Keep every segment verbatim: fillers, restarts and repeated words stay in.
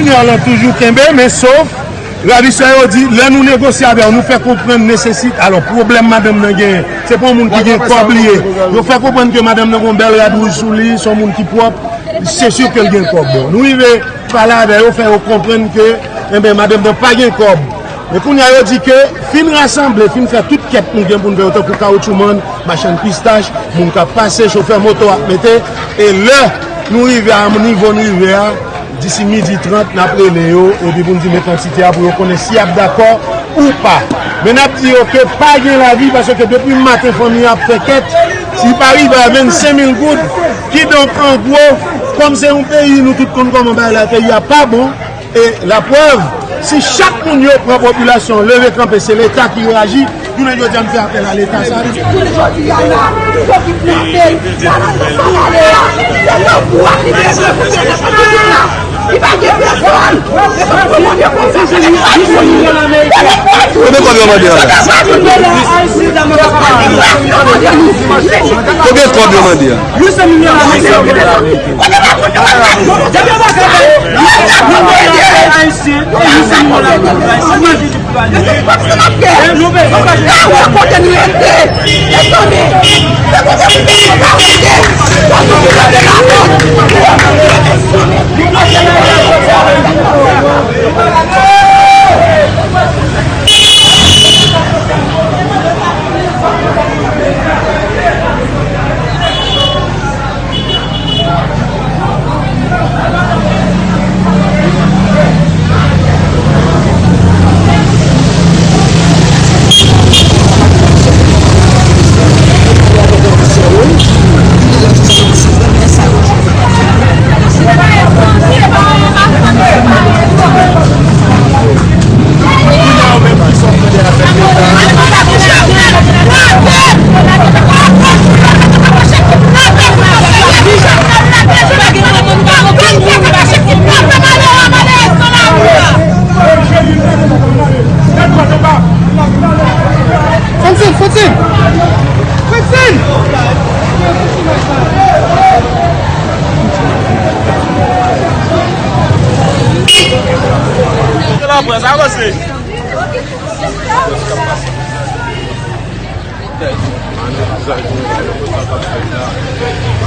An toujou kenbe, men sof ravisè yo di, lè nou negosye avè yo, nou fè konprann nesesite. Alò, pwoblèm madanm nan genyen, se pa yon moun ki gen kòb li ye. Yo fè konprann ke madanm nan gen yon bèl rad wouj sou li, se yon moun ki pwòp, se si ke l gen kòb. Bon, nou rive pale avè yo, fè yo konprann ke, enben, madanm nan pa gen kòb. Men kounye a, yo di ke fin rasanble, fin fè tout kèt nou gen pou n fè yo, tankou kawotchoumann, machann pistach, moun k ap pase, chofè moto ap mete, e lè nou rive a nivo n rive a, disi midi trant, n ap rele yo, epi pou n di men kantite a, pou yo konnen si y ap dakò ou pa. Men n ap di yo ke pa gen lavi, paske depi maten fanmi an ap fè kèt, si li pa rive a vennsenk mil goud, kidonk, an gwo, kòm se yon peyi, nou tout konn kòman bagay la, peyi a pa bon, e laprèv, si chak moun yo pran popilasyon, leve kanpe, se Leta ki reyaji, jounen jodi a, m fè apèl a Leta sa. Jounen jodi a la, yo ki plante, sa la, sa la, se yo pou ap li bezwen pou se rekonstri la. Li pa gen pèsonn. Se pa pou moun yo konsa. Konbyen kòb yo mande a la? Konbyen kòb yo mande a? Ayisyen, e nou se moun la, ayisyen. Francine, Francine! Francine!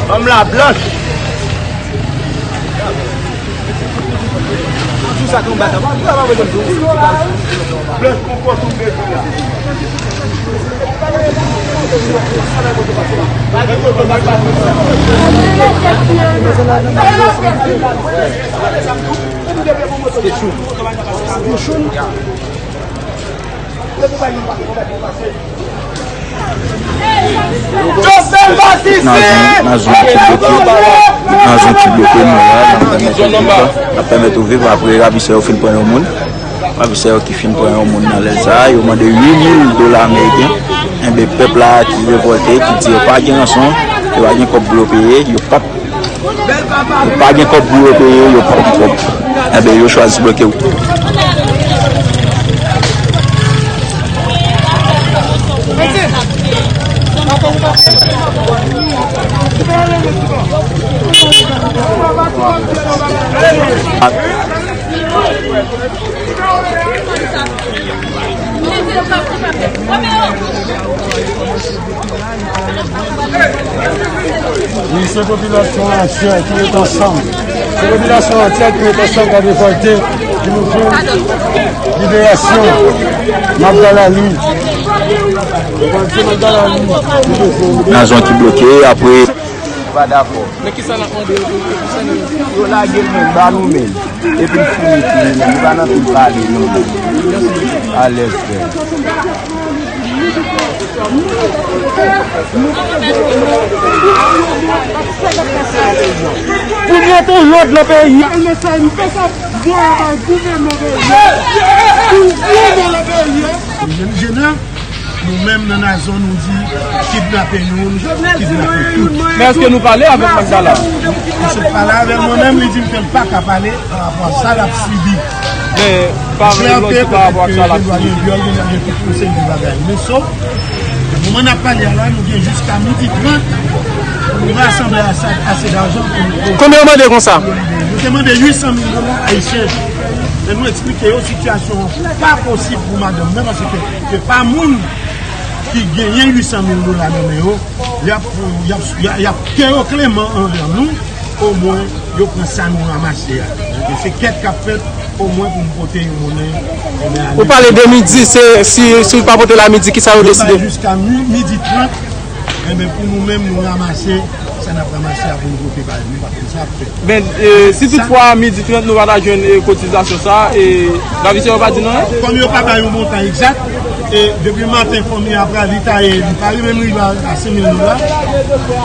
Fanm la blanch. Jovenel Moïse ici! Nan zòn ki bloke, nan zòn ki bloke, nou la, n ap pèmèt ou viv, n ap pèmèt ou viv apre ravisè yo fin pran yon moun. Ravisè yo ki fin pran yon moun nan lè sa a, yo mande uit mil dola ameriken. Enben, pèp la ki revòlte, ki di yo pa gen ranson, yo pa gen kòb pou yo peye, yo p ap Yo pa gen kòb pou yo peye, yo pa gen kòb. Enben, yo chwazi bloke wout. Wi, se popilasyon antyè ki ret ansanm. Se popilasyon antyè ki ret ansanm k ap revòlte pou nou jwenn liberasyon. N ap dans la nuit. N ap dans la nuit. Nan zòn ki bloke, apre. Pa dakò. Men kisa n ap mande yo pou, pou sa nou? Yo lage l men, ba nou men. Epi l fini, fini, men li pa nan tout pale, non. Alèz, frè. Pou mete lòd nan peyi a. Pou mete lòd nan peyi a. Jèn, jèn, nou menm nan nazon, nou di kidnape youn, kidnape tout. Men èske nou pale avèk Magdala? M sot pale avè l mwen menm, li di m ke l pa ka pale pa rapò a sa l ap sibi. Men pa vle lòt di pa rapò ak sa l ap sibi. Gen vyòl, gen, gen tout yon seri de bagay. Men sof, nan moman n ap pale a la, nou gen jiska midi trant pou nou rasanble ase, ase dajan pou nou. Konbyen w mande konsa? Te mande uit san mil dola ayisyen. E nou eksplike yo sitiyasyon an pa posib pou madanm nan, paske se pa moun ki genyen uit san mil dola nan men yo. Y ap, y ap, y ap, y ap kè yo kleman anvè nou, omwen yo pran sa nou ranmase a. Se kèt k ap fèt, omwen pou m pote yon monnen, ebyen, ale. Ou pale de midi, se, si, si w pa pote la midi, kisa yo deside? Yo bay jiska mi-, midi trant, ebyen, pou nou menm, nou ranmase sa n ap ranmase a pou nou pote bay nou, paske sa ap fèt. Men, e, si toutfwa midi trant nou pa ta jwenn, e, kotizasyon sa, e, ravisè yo pa di nou anyen? Kòm yo pa bay yon montan egzak, e, depi maten fanmi a pral, li taye, li pa rive m rive a, a senk mil dola,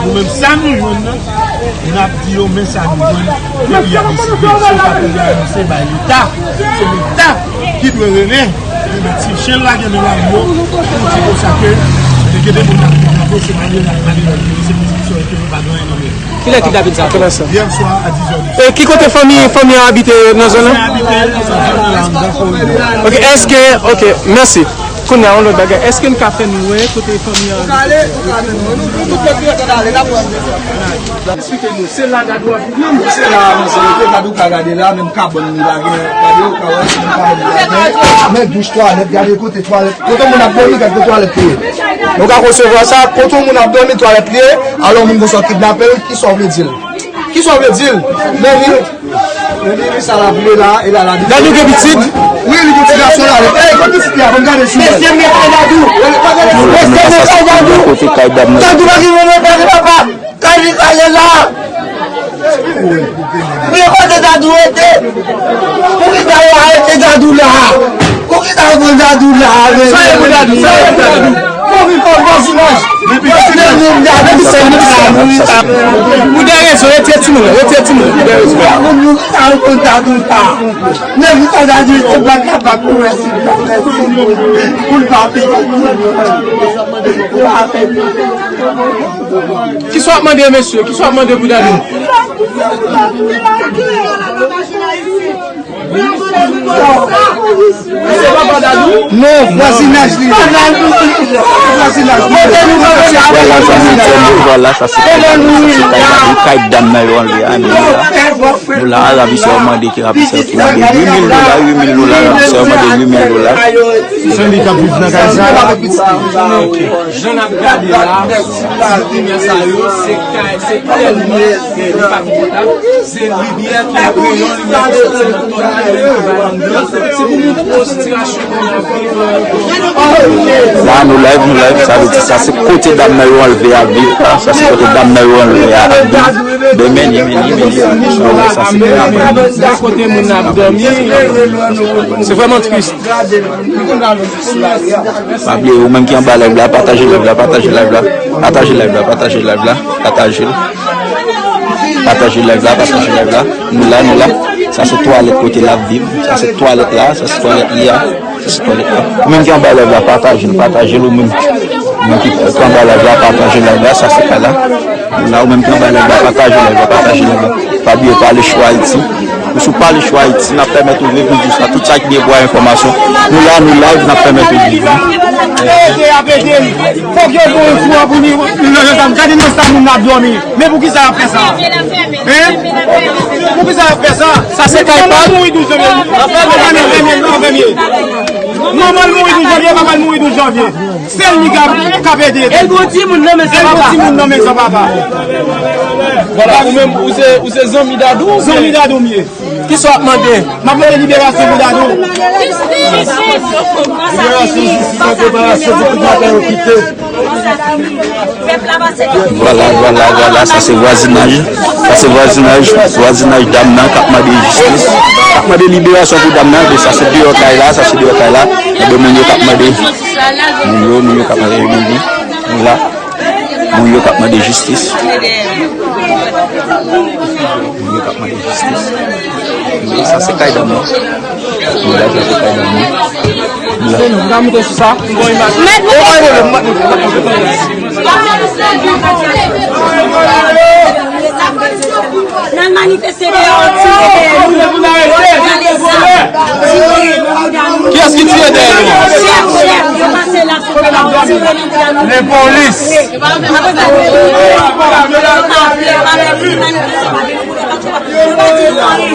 nou menm sa nou jwenn nan, n ap di yo, men sa nou jwenn, epi y ap deside, si yo pa konn ranmase bay Leta, se Leta ki dwe rele, ebyen, ti chen lage nan lari yo, pou di konsa ke, e, gen de moun k ap pran pwoche malere ak malere, se pwodiksyon ke yo pa gen anyen nan men yo. Kilè ki t ap di sa? Yè swa a diz è di swa. E ki kote fanmi, fanmi an abite nan zòn nan? Fanmi an abite nan zòn nan, anndan koridò. Ok, èske, ok, mèsi. Kounye a, yon lòt bagay. Èske n ka fè n wè kote fanmi an abite? Eksplike nou, se la Dadou ap viv menm? Se la, mezanmi, kote Dadou ka gade la, menm kabann li la gen, gade, ou ka wè, se menm kabann li la gen. Men douch, twalèt, gade kote twalèt. Kote moun ap dòmi, gade kote twalèt li ye. Nou ka konsevwa sa, kote yon moun ap dòmi, twalèt li ye, alò moun gon sòt kidnape l, kisa w vle di l? Kisa w vle di l? Nèni, Nèni, li sa l ap vle la, e la, la, li. Dadou gen pitit? Wi, li gen ti gason la, e, kote pitit li a, ban m gade si. Mesye, mesye Dadou. Mesye, mesye Dadou. Kote kay dam nan. Dadou pa gen manman, pa gen papa. Kay li, kay li la. Men kote Dadou rete? Poukisa yo arete Dadou la? Poukisa yo pran Dadou la? Sa e pou Dadou, sa e pou Dadou. Pou vin fè vwazinaj. Pou de rezon, retire timoun nan, retire timoun nan, pou de rezon. Poukisa yo pran Dadou la? Nèg sa Dadou se pa kapab pou wè si pou l pa peye. Pou l pa peye. Kisa w ap mande, mesye? Kisa w ap mande pou Dadou? Non, vwazinaj li. Vwazinaj li. Vwala, zanmi, zanmi, vwala, sa se kay Dadou, kay dam nan yo anlve a, nou la. Nou la, ravisè yo mande ki ravisè yo ki mande uit mil dola, uit mil dola, ravisè yo mande uit mil dola. Se li k ap viv nan kay sa? Jan n ap gade la, sou kote sa yo, se kay, se tèlman, e, li pa konfòtab. Se libyè ki nan kreyon, libyè ki soti nan tònay, li bay anndan. Se pou montre w sitiyasyon moun ap viv, e, la, nou live, nou live, sa vle di sa se kote dam nan yo anlve a ap viv, sa se kote dam nan yo anlve a ap viv. Demen, demen, demen, demen, sa se kote moun ap dòmi. Se vrèman tris. Pa bliye, ou menm ki anba live la, pataje live la, pataje live la, pataje live la, pataje live la, pataje l. Pataje live la, pataje live la. Nou la, nou la. Sa se twalèt kote l ap viv. Sa se twalèt la, sa se twalèt li a. Sa se twalèt la. Ou menm ki anba live la, pataje l, pataje l ou menm. Ou menm ki, ki anba live la, pataje live la, sa se kay la. Nou la, ou menm ki anba live la, pataje live la, pataje live la. Pa bliye pale Cho Haïti. Ou sou pale Cho Haïti, n ap pèmèt ou viv, nou di sa, tout sa ki gen pou enfòmasyon. Nou la, nou live, n ap pèmèt ou viv. Ede, ap ede l. Fòk yo pran yon fou an pou li, li lòje sa. Gade nan sa moun nan ap dòmi. Men poukisa y ap fè sa? Hein? Poukisa y ap fè sa? Sa se kay pa l. Manman l mouri douz janvye. Manman l mouri douz janvye. Manman l mouri douz janvye, papa l mouri douz janvye. Sèl li k ap, k ap ede. E l gon timoun nan men san papa. E l gon timoun nan men san papa. Vwala, ou menm, ou se, ou se zanmi Dadou, ou zanmi Dadou m ye. Kisa w ap mande? M ap mande liberasyon pou Dadou. Liberasyon, jistis, reparasyon pou kidnapè yo kite. Vwala, vwala, vwala, sa se vwazinaj. Sa se vwazinaj, vwazinaj dam nan k ap mande jistis. K ap mande liberasyon pou dam nan, men sa se deyò kay la, sa se deyò kay la. Ebyen moun yo k ap mande. Moun yo, moun yo k ap mande, moun yo. Moun la. Moun yo k ap mande jistis. Moun yo k ap mande jistis. Moun yo, sa se kay dam nan. Moun la, sa se kay dam nan. Moun la. Mèt mwen. N al manifeste deyò, tire dèyè nou. Gade sa. Tire, tire bouda nou. Kiyès ki tire dèyè nou? Chèf, chèf, yo pase la sou bouda nou, tire nan bouda nou. Lepolis. Yo pa vle, yo pa vle, yo pa vle. Yo pa di nou anyen.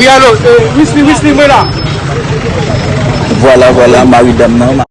Wi, alo, eh, Wisly, Wisly, mwen la. Vwala, vwala, mari dam nan.